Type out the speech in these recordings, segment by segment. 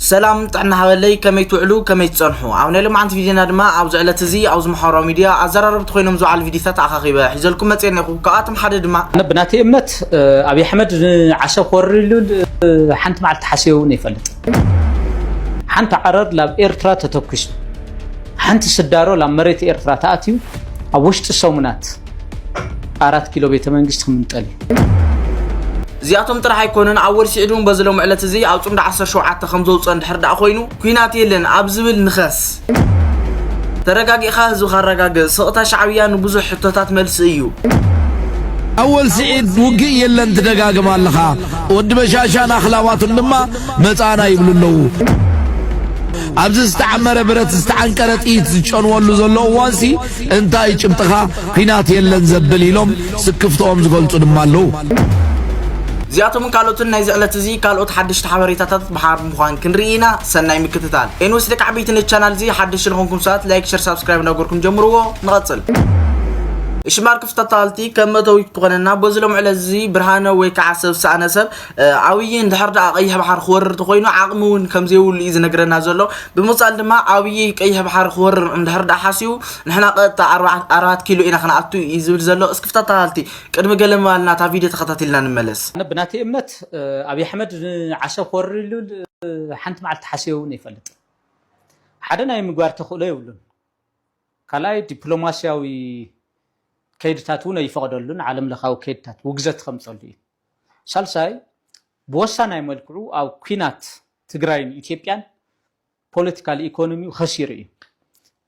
ሰላም ጥዕና ሃበለይ፣ ከመይ ትውዕሉ፣ ከመይ ትጸንሑ? ኣብ ናይ ሎማዓንቲ ቪድዮና ድማ ኣብዚ ዕለት እዚ ኣብዚ ማሕበራዊ ሚድያ ኣዘራረብቲ ኮይኖም ዝውዓሉ ቪድዮታት ኣኻኺበ ሒዘልኩም መጽኤ ኣለኹ። ካብኣቶም ሓደ ድማ ኣነ ብናተይ እምነት፣ እ፣ ኣብይ ኣሕመድ ንዓሰብ ክወርር ኢሉ፣ እ፣ ሓንቲ መዓልቲ ሓሲቡ እውን ይፈልጥ። ሓንቲ ዓረር ላብ ኤርትራ ተተኩሱ፣ ሓንቲ ስዳሮ ላብ መሬት ኤርትራ ተኣትዩ ኣብ ውሽጢ ሰሙናት ኣራት ኪሎ ቤተ መንግስቲ ክምንጠል እዩ። እዚኣቶም ጥራሕ ኣይኮኑን፣ ኣብ ወርሲ ዕድሙ በዚ ሎም ዕለት እዚ ኣብ ጽምዶ ዓሰርተ ሸውዓተ ከም ዘውፅኦ እንድሕር ደኣ ኮይኑ፣ ኲናት የለን ኣብ ዝብል ንኸስ። ተረጋጊእኻ ህዝብኻ ኣረጋግእ። ስቕታ ሻዕብያ ንብዙሕ ሕቶታት መልሲ እዩ። ኣወል ስዒድ ውግእ የለን ትደጋግም ኣለኻ። ወዲ በሻሻን ኣኽላባቱን ድማ መጻና ይብሉ ኣለዉ። ኣብዚ ዝተዓመረ ብረት ዝተዓንቀረ ጥይት ዝጨንወሉ ዘሎ እዋንሲ እንታይ ጭብጥኻ ኲናት የለን ዘብል ኢሎም ስክፍትኦም ዝገልጹ ድማ ኣለዉ። እዚኣቶምን ካልኦትን ናይዚ ዕለት እዚ ካልኦት ሓደሽቲ ሓበሬታታት ብሓር ምዃን ክንርኢ ኢና። ሰናይ ምክትታል። ኤንወስ ደቂ ዓበይቲ ነቲ ቻናል እዚ ሓደሽቲ ንኾንኩም ሰባት ላይክ፣ ሸር፣ ሳብስክራይብ እናገርኩም ጀምርዎ። ንቐጽል። እሺ ማርክ ፍታታልቲ ከም መእተዊ ክኾነና በዚ ሎም ዕለት እዚ ብርሃነ ወይ ከዓ ሰብ ሰኣነ ሰብ ኣብይ እንድሕር ደኣ ቀይሕ ባሕር ክወርር ተኮይኑ ዓቕሚ እውን ከም ዘይብሉ እዩ ዝነግረና ዘሎ። ብምቕፃል ድማ ኣብይ ቀይሕ ባሕር ክወርር እንድሕር ደኣ ሓሲቡ ንሕና ቀጥታ ኣርባዓ- ኣራት ኪሎ ኢና ክንኣቱ እዩ ዝብል ዘሎ። እስኪ ፍታታልቲ ቅድሚ ገለ ምባልና እታ ቪድዮ ተኸታቲልና ንመለስ። ኣነ ብናተይ እምነት ኣብይ ኣሕመድ ንዓሰብ ክወርር ኢሉ ሓንቲ መዓልቲ ሓሲቡ እውን ይፈልጥ። ሓደ ናይ ምግባር ተኽእሎ የብሉን። ካልኣይ ዲፕሎማስያዊ ከይድታት እውን ኣይፈቕደሉን። ዓለም ለኻዊ ከይድታት ውግዘት ከምፀሉ እዩ። ሳልሳይ ብወሳናይ መልክዑ ኣብ ኲናት ትግራይን ኢትዮጵያን ፖለቲካል ኢኮኖሚኡ ከሲሩ እዩ።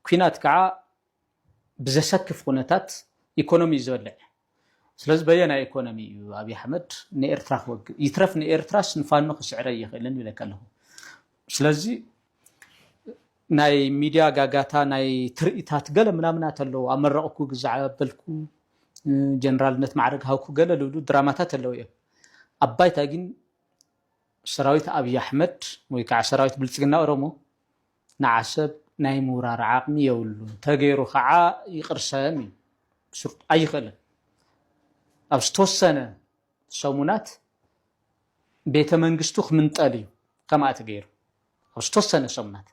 ኲናት ከዓ ብዘሰክፍ ኩነታት ኢኮኖሚ እዩ ዝበልዕ። ስለዚ በየናይ ኢኮኖሚ እዩ ኣብይ ኣሕመድ ንኤርትራ ክወግእ? ይትረፍ ንኤርትራስ ንፋኖ ክስዕረ ይኽእልን ይብለካ ኣለኹ። ስለዚ ናይ ሚድያ ጋጋታ፣ ናይ ትርኢታት ገለ ምናምናት ኣለዉ። ኣመረቕኩ፣ ግዛዕ ኣበልኩ፣ ጀነራልነት ማዕረግ ሃውኩ ገለ ልብሉ ድራማታት ኣለዉ እዮም። ኣብ ባይታ ግን ሰራዊት ኣብይ ኣሕመድ ወይ ከዓ ሰራዊት ብልፅግና ኦሮሞ ንዓሰብ ናይ ምውራር ዓቕሚ የብሉን። ተገይሩ ከዓ ይቕርሰም እዩ። ስር- ኣይኽእልን። ኣብ ዝተወሰነ ሰሙናት ቤተ መንግስቱ ክምንጠል እዩ። ከምኣ ተገይሩ ኣብ ዝተወሰነ ሰሙናት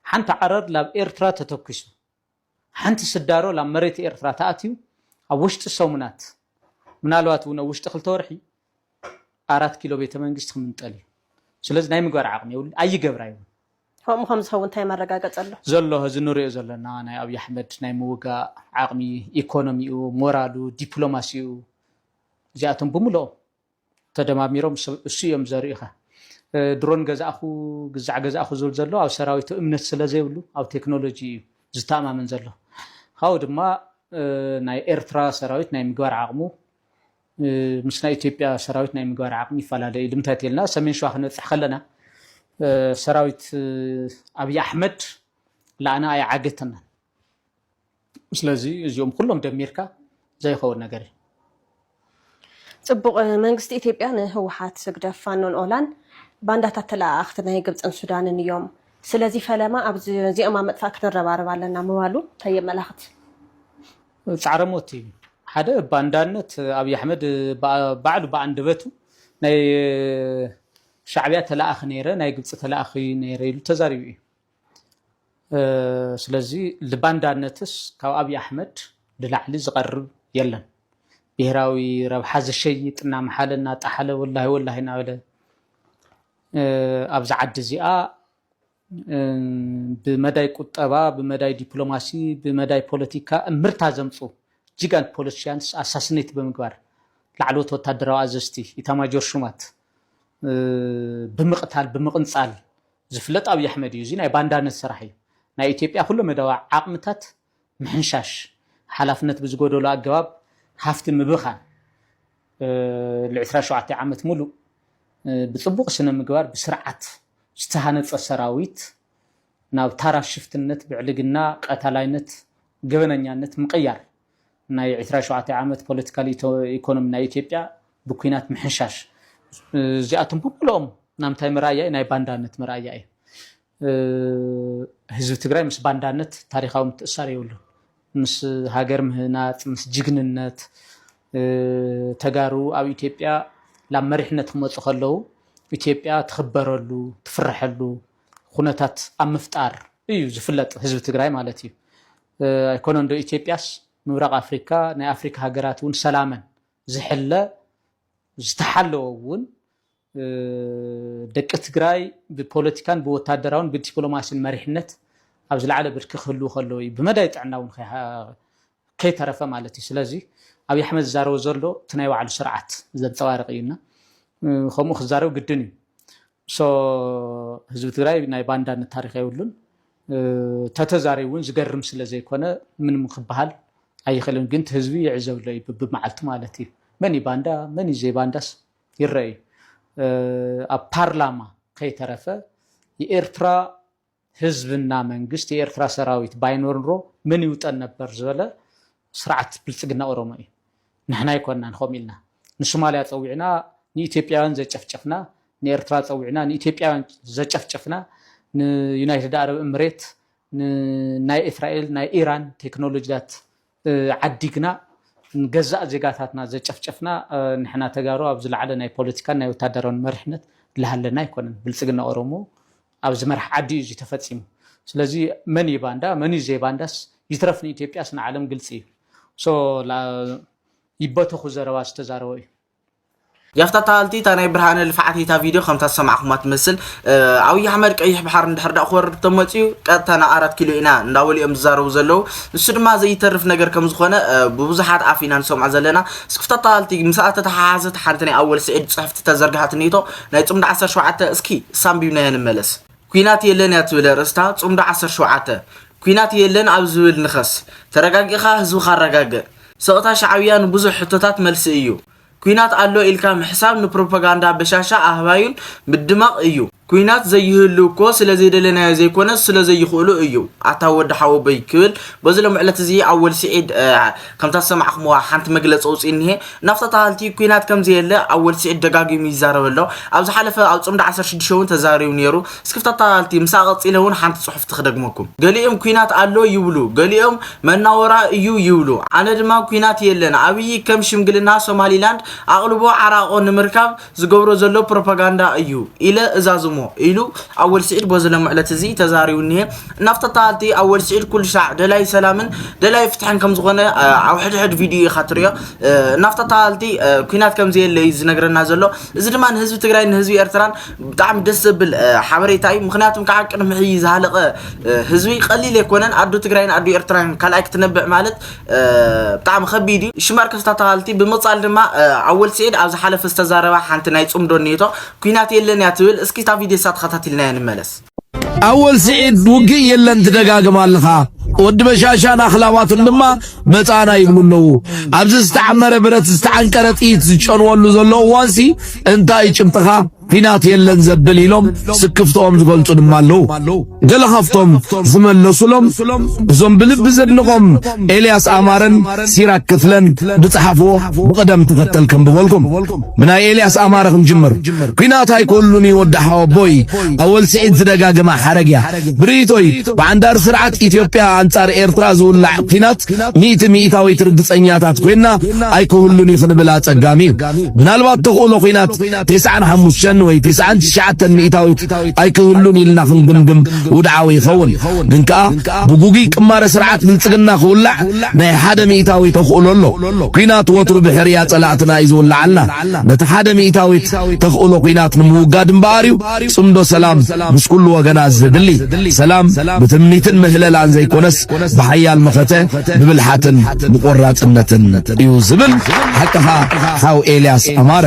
ሓንቲ ዓረር ላብ ኤርትራ ተተኩሱ፣ ሓንቲ ስዳሮ ላብ መሬት ኤርትራ ተኣትዩ ኣብ ውሽጢ ሰሙናት፣ ምናልባት እውን ኣብ ውሽጢ ክልተ ወርሒ ኣራት ኪሎ ቤተ መንግስቲ ክምንጠል እዩ። ስለዚ ናይ ምግባር ዓቕሚ የብሉ፣ ኣይገብራ ይብሉ። ከምኡ ከም ዝኸውን እንታይ መረጋገፂ ኣሎ? ዘሎ እዚ ንሪኦ ዘለና ናይ ኣብይ ኣሕመድ ናይ ምውጋእ ዓቕሚ፣ ኢኮኖሚኡ፣ ሞራሉ፣ ዲፕሎማሲኡ፣ እዚኣቶም ብምልኦም ተደማሚሮም እሱ እዮም ዘርእዩኻ። ድሮን ገዛእኹ፣ ግዛዕ ገዛእኹ ዝብል ዘሎ ኣብ ሰራዊቱ እምነት ስለ ዘይብሉ ኣብ ቴክኖሎጂ እዩ ዝተኣማመን ዘሎ። ካብኡ ድማ ናይ ኤርትራ ሰራዊት ናይ ምግባር ዓቕሙ ምስ ናይ ኢትዮጵያ ሰራዊት ናይ ምግባር ዓቕሚ ይፈላለ እዩ። ልምንታይ ተልና ሰሜን ሸዋ ክንበፅሕ ከለና ሰራዊት ኣብይ ኣሕመድ ላዕና ኣይዓገተናን። ስለዚ እዚኦም ኩሎም ደሚርካ ዘይኸውን ነገር እዩ። ፅቡቕ። መንግስቲ ኢትዮጵያ ንህወሓት፣ ህግደፍ፣ ፋኖን ኦላን ባንዳታት ተለኣኣኽቲ ናይ ግብፅን ሱዳንን እዮም። ስለዚ ፈለማ ኣብዚ እዚኦም ኣብ ምጥፋእ ክንረባረብ ኣለና ምባሉ እንታይ የመላኽት? ፃዕረ ሞት እዩ። ሓደ ባንዳነት ኣብይ ኣሕመድ ባዕሉ ብኣንደበቱ ናይ ሻዕብያ ተለኣኺ ነይረ፣ ናይ ግብፂ ተለኣኺ ነይረ ኢሉ ተዛሪቡ እዩ። ስለዚ ልባንዳነትስ ካብ ኣብይ ኣሕመድ ንላዕሊ ዝቐርብ የለን። ብሄራዊ ረብሓ ዝሸይጥ እናመሓለ እናጠሓለ ወላሂ ወላሂ እናበለ ኣብዚ ዓዲ እዚኣ ብመዳይ ቁጠባ፣ ብመዳይ ዲፕሎማሲ፣ ብመዳይ ፖለቲካ እምርታ ዘምፁ ጂጋንት ፖለቲሽያንስ ኣሳስኔት ብምግባር ላዕለዎት ወታደራዊ ኣዘዝቲ፣ ኢታማጆር ሹማት ብምቕታል ብምቕንፃል ዝፍለጥ ኣብይ ኣሕመድ እዩ። እዚ ናይ ባንዳነት ስራሕ እዩ። ናይ ኢትዮጵያ ኩለ መዳዊ ዓቕምታት ምሕንሻሽ፣ ሓላፍነት ብዝጎደሎ ኣገባብ ሃፍቲ ምብኻን፣ ል ዕስራን ሸውዓተን ዓመት ሙሉእ ብፅቡቕ ስነ ምግባር ብስርዓት ዝተሃነፀ ሰራዊት ናብ ታራ ሽፍትነት፣ ብዕልግና፣ ቀታላይነት፣ ገበነኛነት ምቕያር ናይ ዕስራን ሸውዓተን ዓመት ፖለቲካል ኢኮኖሚ ናይ ኢትዮጵያ ብኲናት ምሕንሻሽ እዚኣቶም ብምልኦም ናምታይ መርኣያ እዩ? ናይ ባንዳነት መርኣያ እዩ። ህዝቢ ትግራይ ምስ ባንዳነት ታሪኻዊ ምትእሳር የብሉን። ምስ ሃገር ምህናፅ፣ ምስ ጅግንነት ተጋሩ ኣብ ኢትዮጵያ ናብ መሪሕነት ክመፁ ከለዉ ኢትዮጵያ ትኽበረሉ፣ ትፍረሐሉ፣ ኩነታት ኣብ ምፍጣር እዩ ዝፍለጥ ህዝቢ ትግራይ ማለት እዩ። ኣይኮነ እንዶ ኢትዮጵያስ ምብራቕ ኣፍሪካ ናይ ኣፍሪካ ሃገራት እውን ሰላመን ዝሕለ ዝተሓለወ እውን ደቂ ትግራይ ብፖለቲካን ብወታደራውን ብዲፕሎማሲን መሪሕነት ኣብ ዝለዓለ ብርኪ ክህልዉ ከለዉ እዩ ብመዳይ ጥዕና እውን ከይተረፈ ማለት እዩ። ስለዚ ኣብይ ኣሕመድ ዝዛረቦ ዘሎ እቲ ናይ ባዕሉ ስርዓት ዘንፀባርቕ እዩና ከምኡ ክዛረብ ግድን እዩ። ሶ ህዝቢ ትግራይ ናይ ባንዳነት ታሪክ የብሉን። ተተዛሪቡ እውን ዝገርም ስለ ዘይኮነ ምንም ክበሃል ኣይኽእልን። ግን ህዝቢ ይዕዘብሎ እዩ ብብመዓልቱ ማለት እዩ። መን እዩ ባንዳ መን እዩ ዘይባንዳስ ይረአ እዩ። ኣብ ፓርላማ ከይተረፈ የኤርትራ ህዝብና መንግስት የኤርትራ ሰራዊት ባይኖር ኑሮ ምን ይውጠን ነበር ዝበለ ስርዓት ብልፅግና ኦሮሞ እዩ። ንሕና ኣይኮንናን ከምኡ ኢልና ንሶማልያ ፀዊዕና ንኢትዮጵያውያን ዘጨፍጨፍና፣ ንኤርትራ ፀዊዕና ንኢትዮጵያውያን ዘጨፍጨፍና፣ ንዩናይትድ ኣረብ እምሬት፣ ናይ እስራኤል ናይ ኢራን ቴክኖሎጂታት ዓዲግና ንገዛእ ዜጋታትና ዘጨፍጨፍና ንሕና ተጋሩ ኣብ ዝለዓለ ናይ ፖለቲካን ናይ ወታደራውን መሪሕነት ዝለሃለና ኣይኮነን። ብልፅግና ኦሮሞ ኣብ ዝመርሕ ዓዲ እዩ እዚ ተፈፂሙ። ስለዚ መን እዩ ባንዳ መን እዩ ዘይባንዳስ ይትረፍ ንኢትዮጵያስ ንዓለም ግልፂ እዩ። ይበተኹ ዘረባ ዝተዛረበ እዩ። ያፍታ ተሃልቲ እታ ናይ ብርሃነ ልፍዓት እታ ቪድዮ ከምታ ዝሰማዕኹማ ትመስል። ኣብይ ኣሕመድ ቀይሕ ባሕሪ እንድሕር ዳእ ክወርድ ተመፅዩ ቀጥታ ናብ ኣራት ኪሎ ኢና እንዳበሉ እዮም ዝዛረቡ ዘለዉ። ንሱ ድማ ዘይተርፍ ነገር ከም ዝኾነ ብብዙሓት ኣፍ ኢና ንሰምዖ ዘለና። እስክፍታ ተሃልቲ ምስኣ ተተሓሓዘት ሓንቲ ናይ ኣወል ስዒድ ፅሕፍቲ ተዘርግሓት እኒቶ ናይ ፅምዶ ዓሰርተ ሸውዓተ እስኪ ሳንቢብናዮ ንመለስ። ኲናት የለን እያ ትብል ኣርእስታ ፅምዶ ዓሰርተ ሸውዓተ። ኲናት የለን ኣብ ዝብል ንኸስ። ተረጋጊኻ ህዝብኻ ኣረጋግእ። ስቕታ ሻዕብያ ንብዙሕ ሕቶታት መልሲ እዩ። ኲናት ኣሎ ኢልካ ምሕሳብ ንፕሮፓጋንዳ በሻሻ ኣህባዩን ምድማቕ እዩ። ኲናት ዘይህሉ እኮ ስለ ዘይደለናዮ ዘይኮነስ ስለ ዘይኽእሉ እዩ። ኣታ ወዲ ሓወቦይ ክብል በዚ ሎም ዕለት እዚ ኣወል ስዒድ ከምታ ዝሰማዕኹምዋ ሓንቲ መግለፂ ኣውፂኡ እኒሀ። ናፍታ ተሃልቲ ኲናት ከምዘየለ ኣወል ስዒድ ደጋጊሙ ይዛረብ ኣሎ። ኣብ ዝሓለፈ ኣብ ፅምዲ ዓሰርተ ሽዱሽተ እውን ተዛሪቡ ነይሩ። እስክፍታ ተሃልቲ ምሳኣ ቀፂለ እውን ሓንቲ ፅሑፍቲ ክደግመኩም። ገሊኦም ኲናት ኣሎ ይብሉ፣ ገሊኦም መናወራ እዩ ይብሉ። ኣነ ድማ ኲናት የለን ኣብይ ከም ሽምግልና ሶማሊላንድ ኣቕልቦ ዓራቖ ንምርካብ ዝገብሮ ዘሎ ፕሮፓጋንዳ እዩ ኢለ እዛዝሞ ኢሉ ኣወል ስዒድ በዚ ሎም ዕለት እዚ ተዛሪቡ እኒሀ። እናፍተታሃልቲ ኣወል ስዒድ ኩሉ ሻዕ ደላይ ሰላምን ደላይ ፍትሕን ከም ዝኾነ ኣብ ሕድሕድ ቪድዮ ኢኻ ትሪኦ። እናፍተታሃልቲ ኩናት ከም ዘየለ እዩ ዝነግረና ዘሎ። እዚ ድማ ንህዝቢ ትግራይ ንህዝቢ ኤርትራን ብጣዕሚ ደስ ዘብል ሓበሬታ እዩ። ምክንያቱም ከዓ ቅድሚ ሕጂ ዝሃለቐ ህዝቢ ቀሊል ኣይኮነን። ኣዱ ትግራይን ኣዱ ኤርትራን ካልኣይ ክትነብዕ ማለት ብጣዕሚ ከቢድ እዩ። ሽማር ክፍታተሃልቲ ብምቕፃል ድማ ኣወል ስዒድ ኣብ ዝሓለፈ ዝተዛረባ ሓንቲ ናይ ፅምዶ እኒቶ ኩናት የለን እያ ትብል። እስኪ እታ ቪድዮ እሳ ተኸታቲልናያ ንመለስ። ኣወል ስዒድ ውግእ የለን ትደጋግም ኣለኻ። ወዲ በሻሻን ኣኽላባቱን ድማ መጻና ይብሉ ኣለዉ። ኣብዚ ዝተዓመረ ብረት ዝተዓንቀረ ጥይት ዝጨንወሉ ዘሎ እዋንሲ እንታይ ጭብጥኻ ኲናት የለን ዘብል ኢሎም ስክፍትኦም ዝገልጹ ድማ ኣለዉ። ገለ ካብቶም ዝመለሱሎም እዞም ብልቢ ዘድንቖም ኤልያስ ኣማረን ሲራክ ክፍለን ዝጸሓፍዎ ብቕደም ተኸተል ከንብበልኩም። ብናይ ኤልያስ ኣማረ ክንጅምር። ኲናት ኣይኮሉን እዩ ወዲ ሓወቦይ ኣወል ስዒድ ዝደጋግማ ሓረግ እያ። ብርእይቶይ ብዓንዳር ስርዓት ኢትዮጵያ ኣንጻር ኤርትራ ዝውላዕ ኲናት ሚእቲ ሚእታዊት ርግጸኛታት ኮይና ኣይክህሉን እዩ ክንብል ኣጸጋሚ እዩ። ምናልባት ተኽእሎ ኲናት ተስዓን ሓሙሽተን ወይ ተስዓን ትሽዓተን ሚእታዊት ኣይክህሉን ኢልና ክንግምግም ውድዓዊ ይኸውን። ግን ከኣ ብጉጉይ ቅማረ ስርዓት ብልጽግና ክውላዕ ናይ ሓደ ሚእታዊ ተኽእሎ ኣሎ። ኲናት ወትሩ ብሕርያ ጸላእትና እዩ ዝውልዓልና። ነቲ ሓደ ሚእታዊት ተኽእሎ ኲናት ንምውጋድ እምበኣር እዩ ጽምዶ ሰላም ምስ ኩሉ ወገናት ዘድሊ። ሰላም ብትምኒትን ምህለላን ዘይኮነስ ብሓያል መኸተ ብብልሓትን ብቆራጽነትን እዩ ዝብል ሓቅኻ ሓው ኤልያስ ኣማረ።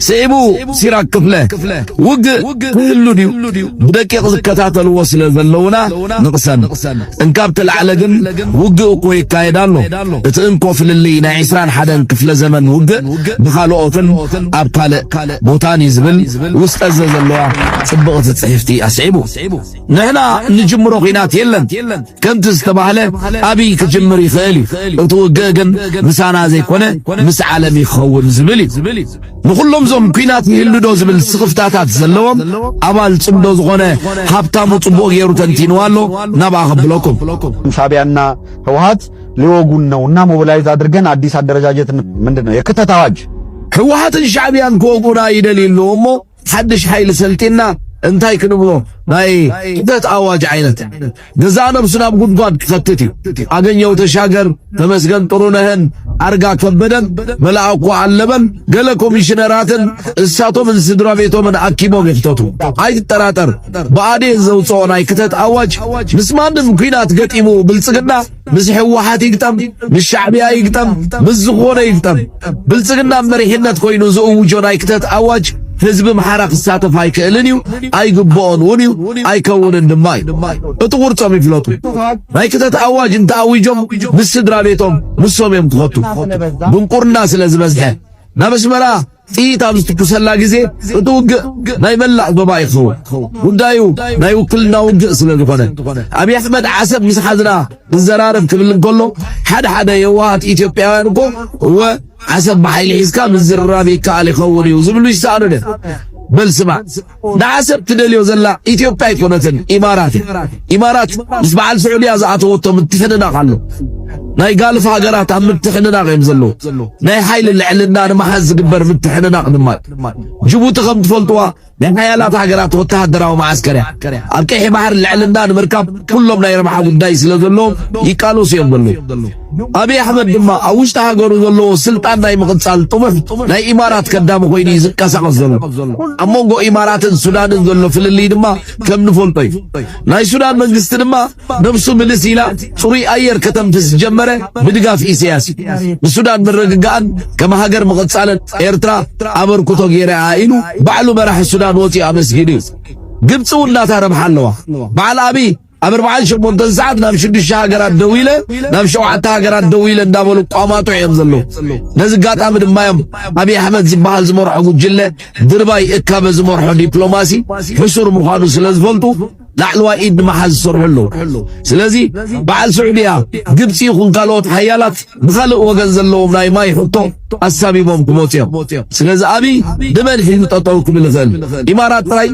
ስዒቡ ሲራክ ክፍለ ውግእ ክህሉ ድዩ? ብደቂቕ ዝከታተልዎ ስለ ዘለውና ንቕሰን። እንካብ ተላዕለ ግን ውግእ እኮ ይካየድ ኣሎ። እቲ እንኮ ፍልልይ ናይ ዕስራን ሓደን ክፍለ ዘመን ውግእ ብኻልኦትን ኣብ ካልእ ቦታን እዩ ዝብል ውስጠዘ ዘለዋ ጽብቕቲ ጽሕፍቲ ኣስዒቡ። ንሕና ንጅምሮ ኲናት የለን። ከምቲ ዝተባህለ ኣብይ ክጅምር ይኽእል እዩ። እቲ ውግእ ግን ምሳና ዘይኮነ ምስ ዓለም ይኸውን ዝብል እዩ። ንኹሎም ዞም ኲናት ይህሉ ዶ ዝብል ስኽፍታታት ዘለዎም ኣባል ጽምዶ ዝኾነ ሃብታሙ ጽቡቕ ገይሩ ተንቲንዋ ኣሎ። ናብኣ ከብለኩም። ሻዕቢያና ህወሓት ሊወጉን ነው እና ሞቢላይዝ አድርገን አዲስ አደረጃጀት ምንድን ነው የክተት አዋጅ ህወሓትን ሻዕቢያን ክወጉና ይደልዩ ኣለዎ እሞ ሓድሽ ሓይሊ ሰልጢና እንታይ ክንብሎ ናይ ክተት ኣዋጅ ዓይነት ገዛእ ነብሱ ናብ ጉድጓድ ክኸትት እዩ። ኣገኘው ተሻገር፣ ተመስገን ጥሩነህን ኣርጋ ከበደን መላእኮ ኣለበን ገለ ኮሚሽነራትን እሳቶምን ስድራ ቤቶምን ኣኪቦም ይኽተቱ። ኣይትጠራጠር፣ ብኣዴን ዘውፅኦ ናይ ክተት ኣዋጅ ምስ ማንም ኲናት ገጢሙ ብልፅግና ምስ ህወሓት ይግጠም፣ ምስ ሻዕብያ ይግጠም፣ ምስ ዝኾነ ይግጠም፣ ብልጽግና መሪሕነት ኮይኑ ዝእውጆ ናይ ክተት ኣዋጅ ህዝቢ ምሓራ ክሳተፍ ኣይክእልን እዩ፣ ኣይግብኦን እውን እዩ፣ ኣይከውንን ድማ እዩ። እቲ ቁርጾም ይፍለጡ። ናይ ክተት ኣዋጅ እንተኣዊጆም ምስ ስድራ ቤቶም ንሶም እዮም ክኸቱ። ድንቁርና ስለ ዝበዝሐ ናብ ኣስመራ ጥይት ኣብ ዝትኩሰላ ግዜ እቲ ውግእ ናይ መላእ ዞባ ይኸውን። ጉዳዩ ናይ ውክልና ውግእ ስለ ዝኾነ ኣብይ ኣሕመድ ዓሰብ ምስ ሓዝና ንዘራረብ ክብል እንከሎ ሓደ ሓደ የዋሃት ኢትዮጵያውያን እኮ እወ ዓሰብ ብሓይሊ ሒዝካ ምዝርራብ ይከኣል ይኸውን እዩ ዝብሉ ይሰኣኑ ደ በል ስማ ንዓሰብ ትደልዮ ዘላ ኢትዮጵያ ኣይኮነትን ኢማራት እያ ኢማራት ምስ በዓል ስዑድያ ዝኣተወቶ ምትሕንናቕ ኣሎ ናይ ጋልፍ ሃገራት ኣብ ምትሕንናቕ እዮም ዘለዉ ናይ ሓይሊ ልዕልና ንምሓዝ ዝግበር ምትሕንናቕ ድማ እዩ ጅቡቲ ከም ትፈልጥዋ ናይ ሓያላት ሃገራት ወተሃደራዊ መዓስከር እያ ኣብ ቀይሕ ባሕሪ ልዕልና ንምርካብ ኩሎም ናይ ረብሓ ጉዳይ ስለ ዘለዎም ይቃለሱ እዮም ዘለዉ ኣብይ ኣሕመድ ድማ ኣብ ውሽጢ ሃገሩ ዘለዎ ስልጣን ናይ ምቕጻል ጥሙሕ ናይ ኢማራት ከዳሚ ኮይኑ እዩ ዝንቀሳቐስ ዘሎ ኣብ መንጎ ኢማራትን ሱዳንን ዘሎ ፍልልይ ድማ ከም ንፈልጦ እዩ ናይ ሱዳን መንግስቲ ድማ ነብሱ ምልስ ኢላ ጽሩይ ኣየር ከተንፍስ ዝጀመረ ብድጋፍ ኢሳያስ እዩ ንሱዳን ምርግጋእን ከም ሃገር ምቕጻልን ኤርትራ ኣበርክቶ ገይረ እያ ኢሉ ባዕሉ መራሒ ሱዳን ወጺኡ ኣመስጊኑ እዩ ግብፂ እውን ናታ ረብሓ ኣለዋ በዓል ኣብይ ኣብ ኣርባዓን ሸሞንተን ሰዓት ናብ ሽዱሽተ ሃገራት ደዊለ ናብ ሸውዓተ ሃገራት ደዊለ እንዳበሉ ቋማጦ እዮም ዘለዉ ነዚ ጋጣሚ ድማ እዮም ኣብይ ኣሕመድ ዝበሃል ዝመርሖ ጉጅለ ድርባይ እካበ ዝመርሖ ዲፕሎማሲ ሕሱር ምዃኑ ስለ ዝፈልጡ ላዕለዋይ ኢድ ንምሓዝ ዝሰርሑ ኣለዉ ስለዚ በዓል ስዑድያ ግብፂ ይኹን ካልኦት ሓያላት ብኻልእ ወገን ዘለዎም ናይ ማይ ሕቶ ኣሳቢቦም ክመፁ እዮም ስለዚ ኣብይ ንመን ሒዙ ጠጠው ክብል ይኽእል ኢማራት ጥራይ